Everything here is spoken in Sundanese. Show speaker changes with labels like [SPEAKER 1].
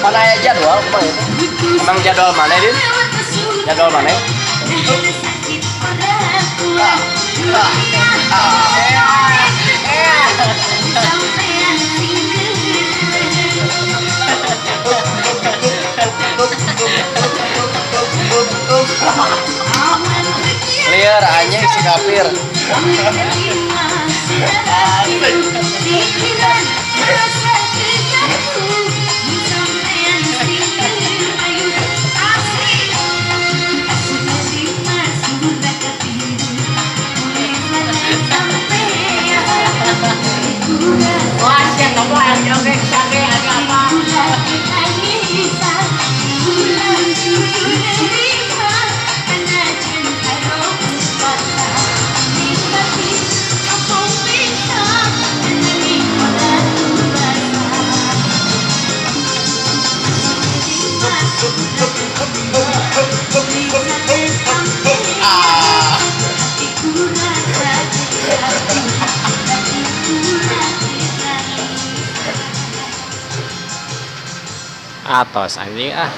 [SPEAKER 1] Mana aya jadwal kumaha itu? Emang jadwal mana, Din? Jadwal mana? Liar anjing si kafir.
[SPEAKER 2] Wah, siap kamu ayam joget, sate, ada apa?
[SPEAKER 3] Atos anjing ah.